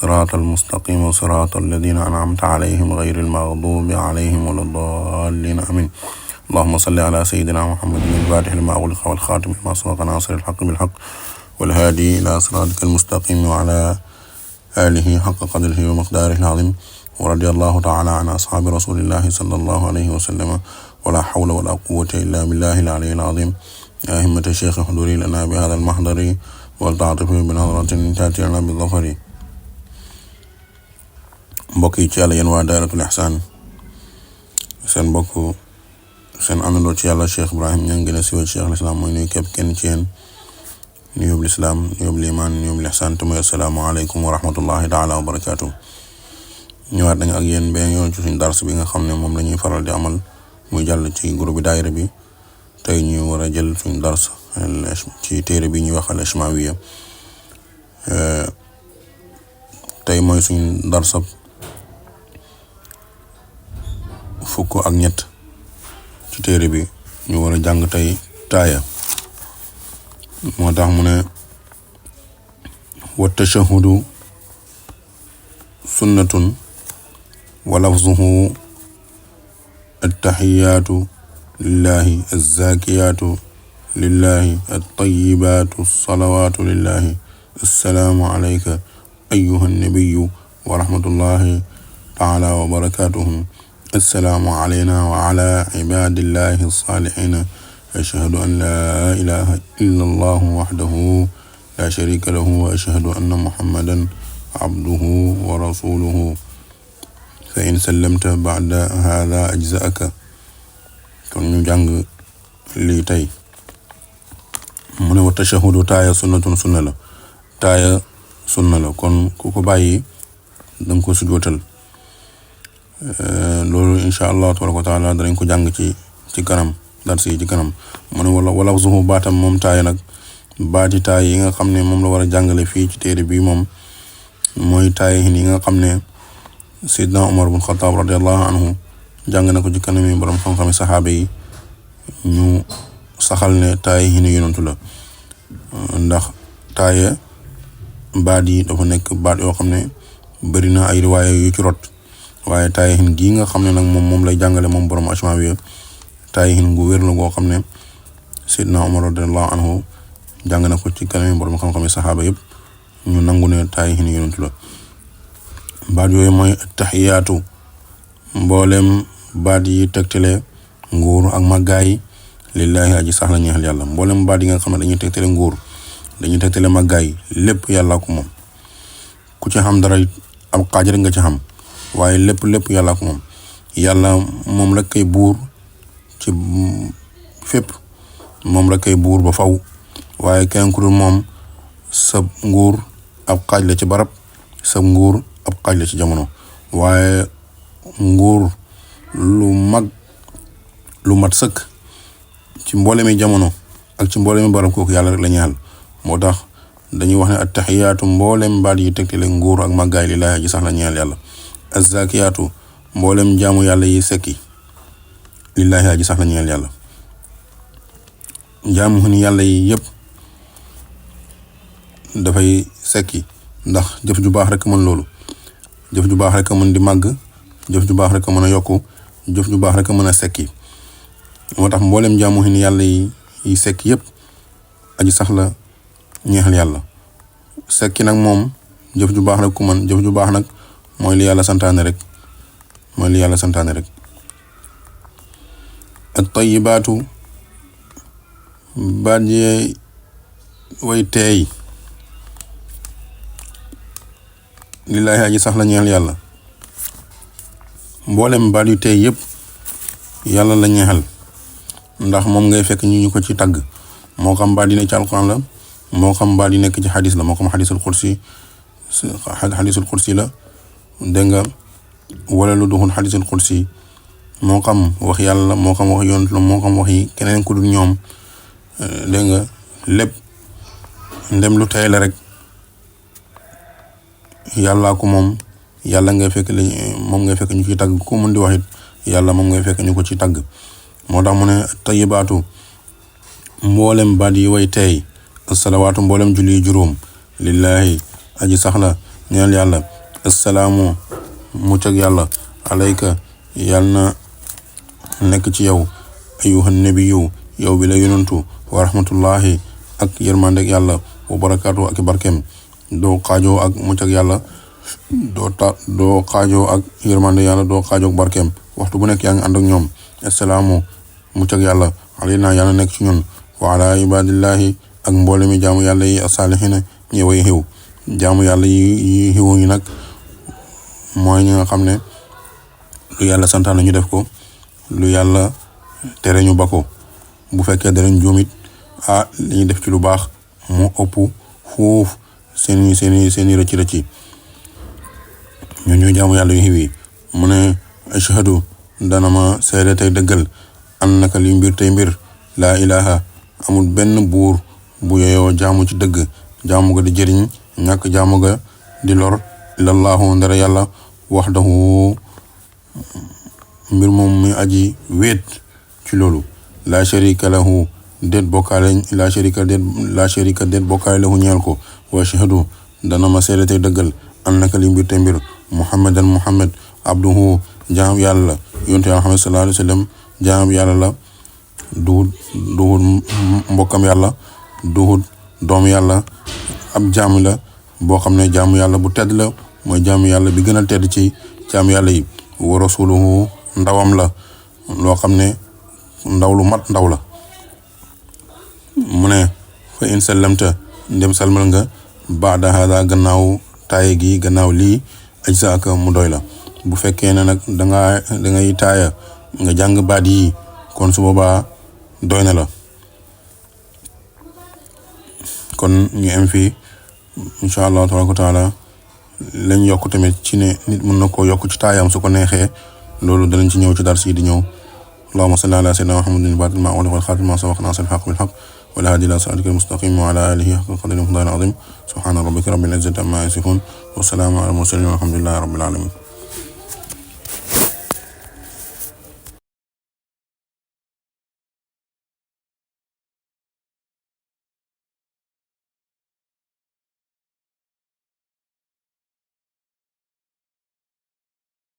صراط المستقيم صراط الذين أنعمت عليهم غير المغضوب عليهم ولا الضالين آمين. اللهم صل على سيدنا محمد الفاتح لما أغلق والخاتم لما سبق ناصر الحق بالحق والهادي إلى صراطك المستقيم وعلى آله حق قدره ومقداره العظيم. ورضي الله تعالى عن أصحاب رسول الله صلى الله عليه وسلم ولا حول ولا قوة إلا بالله العلي العظيم. يا همة الشيخ حضوري لنا بهذا المحضر والتعاطف بنظرة تأتي لنا بالظفر. mbokk yi ci yàlla yéen waa daayiratul ihsaan seen mbokk seen àndandoo ci yàlla Cheikh Ibrahim ña ngi gën a siiwal Cheikh al-Islam mooy nuyu képp kenn ci yéen nuyub lislaam nuyub liimaan nuyub lihsaan te mooy assalaamu aleykum wa rahmatullahi taala wa barakaatu. ñëwaat nañu ak yéen benn yoon ci suñu dars bi nga xam ne moom la ñuy faral di amal muy jàll ci groupe bi daayira bi. tey ñu war a jël suñu dars ci téere bi ñuy wax al-Ishmaawiyya. tey mooy suñu darsab fukk ak ñett ci téere bi ñu war a jàng tey taaya. moo tax mu ne wa tashahudu sunnatun wa lafzuhu attahiyaatu lillahi azzakiyaatu lillahi attayibaatu salawaatu lillahi assalaamu alayka ayyuha nabiyu wa rahmatullahi taala wa barakatuhu. assalaamu alayna wa ala ibadillahi as-salihina ashhadu an la ilaha illa allah wahdahu la sharika lahu wa ashhadu anna muhammadan abduhu wa rasuluhu fa in sallamta ba'da hadha ajza'aka. kon ñu jàng lii tey mu ne wa tashahudu taaya sunnatun sunna la taaya sunna la kon ku ko bàyyi danga ko sujootal. loolu insha allah tabaraka wa taala danañ ko jàng ci kanam dars yi ci kanam. mu ne wala zuhu baatam moom taaya nag baati taay yi nga xam ne moom la war a jàngale fii ci téere bi moom mooy taay yi nga xam ne Seydina Umar bin Xattaab radiyallahu anhu jàng na ko ci kanami borom xam-xami saxaaba yi ñu saxal ne taay yi ni yonantu la. ndax taaya baat yi dafa nekk baat yoo xam ne bari na ay riwaaya yu ci rot waaye taay yi gii nga xam ne nag moom lay jàngale moom borom Ashmaawiyya taay yi gu wér la goo xam ne Seydina Umar radiyallahu anhu jàng na ko ci kanami borom xam-xami saxaaba yëpp ñu nangu ne taay yi ni yonantu la. baat yooyu mooy taxiyaatu mboolem baat yi tegtale nguur ak màggaay lillahi aji sax la ñeexal yàlla. mboolem baat yi nga xam ne dañuy tegtale nguur dañuy tegtale màggaay lépp yàlla ko moom. ku ci xam dara ab xaaj rek nga ci xam waaye lépp yàlla ko moom. yàlla moom la koy buur ci fépp moom la koy buur ba faw waaye kenn ku dul moom sa nguur ab xaaj la ci barab sa nguur ab xaaj la ci jamono. waaye nguur lu mat sëkk ci mboolemi jamono ak ci mboolemi barab kooku yàlla rek la ñaal. moo tax dañuy wax ne attahiyaatu mboolem baat yi tegtale nguur ak màggaay lillaahi ji sax la ñaal yàlla. azzakiyaatu mboolem jaamu yàlla yi sekki lillaahi ji sax la ñaal yàlla. jaamu xuni yàlla yi yëpp dafay sekki ndax jëf ju baax rek mën loolu. jëf ju baax rek mën di màgg jëf ju baax rek mën a yokku jëf ju baax rek mën a sekki. moo tax mboolem jaamu xuni yàlla yi sekki yëpp aji sax la ñeexal yàlla. sekki nag moom jëf ju baax rek ku mën jëf ju baax nag mooy li yàlla santaane rek at-tayyibaatu baat yi way teey lillaahi aji sax la ñeexal yàlla. mboolem baat yu teey yëpp yàlla la ñeexal ndax moom ngay fekk ñu ko ci tagg moo xam baat yi nekk ci alquran la moo xam baat yi nekk ci xadis la moo xam xadisul xursi la dégg nga wala lu duxul xadisul xursi moo xam wax yàlla moo xam wax yonent la moo xam wax yi keneen ku dul ñoom dégg nga lépp ndem lu tey la rek yàllaa ko moom. yàlla ngay fekk moom ngay fekk ñu ciy tagg ku mun di wax it yàlla moom ngay fekk ñu ko ci tagg. moo tax mu ne tayyibaatu mboolem baat yi way teey asalawaatu mboolem julli juróom lillahi aji sax la ñeel yàlla assalaamu mucc ak yàlla alayka yàlla na nekk ci yow ayyuhan nabiyyu yow bi la yonantu wa rahmatullahi ak yërmande ak yàlla wa barakaatu ak barkeem doo xaajoo ak mucc ak yàlla doo xaajoo ak yërmande yàlla doo xaajoo ak barkeem waxtu bu nekk yaa ngi ànd ak ñoom assalaamu mucc ak yàlla alayna yàlla nekk ci ñun wa ala ibadillahi ak mboole mi jaamu yàlla yi as-salihina ñi way xiw jaamu yàlla yi xiw yi nag mooy ñi nga xam ne lu yàlla santaane ñu def ko lu yàlla tere ñu ba ko bu fekkee danañ juumit li ñu def ci lu baax moo ëpp fuuf seeni rëcci ñu jaamu yàlla yu xiw yi mu ne ashhadu dana ma seede tey dëggal annaka li mbir tey mbir laa ilaha amul benn buur bu yeyoo jaamu ci dëgg jaamu ga di jëriñ ñàkk jaamu ga di lor illallahu ndara yàlla wahdahu mbir moom mi aji wéet ci loolu la sharika lahu déet bokkaale la sharika déet bokkaale lahu ñeel ko wa ashhadu dana ma seede tey dëggal annaka li mbir tey mbir muhammad abduhu jaam yàlla yonte Muhammad sallallahu alayhi wa sallam jaam yàlla la duhut mbokkam yàlla duhut doom yàlla ab jaam la boo xam ne jaamu yàlla bu tedd la mooy jaamu yàlla bi gën a tedd ci jaamu yàlla yi wa rasuluhu ndawam la loo xam ne ndaw lu mat ndaw la mu ne fa in sallamta ndem salmal nga baada hada gannaaw taaye gi gannaaw lii ajzaaka mu doy la bu fekkee ne nag dangay taaya nga jàng baat yi kon su boobaa doy na la kon ñu am fii incha allah tabaraka wa taala lañ yokk tamit ci ne nit mën na koo yokk ci taayam su ko neexee loolu danañ ci ñëw ci dars yi di ñëw allahumma salli ala sayyidina muhammadin batil ma wal khatim ma sabaq nasir haqq bil haqq wa la hadi ila siratikal mustaqim wa ala alihi haqqa qadrihi wa miqdarihi azim subhana rabbika rabbil izzati amma yasifun wa salamun ala al mursalin walhamdulillahi rabbil alamin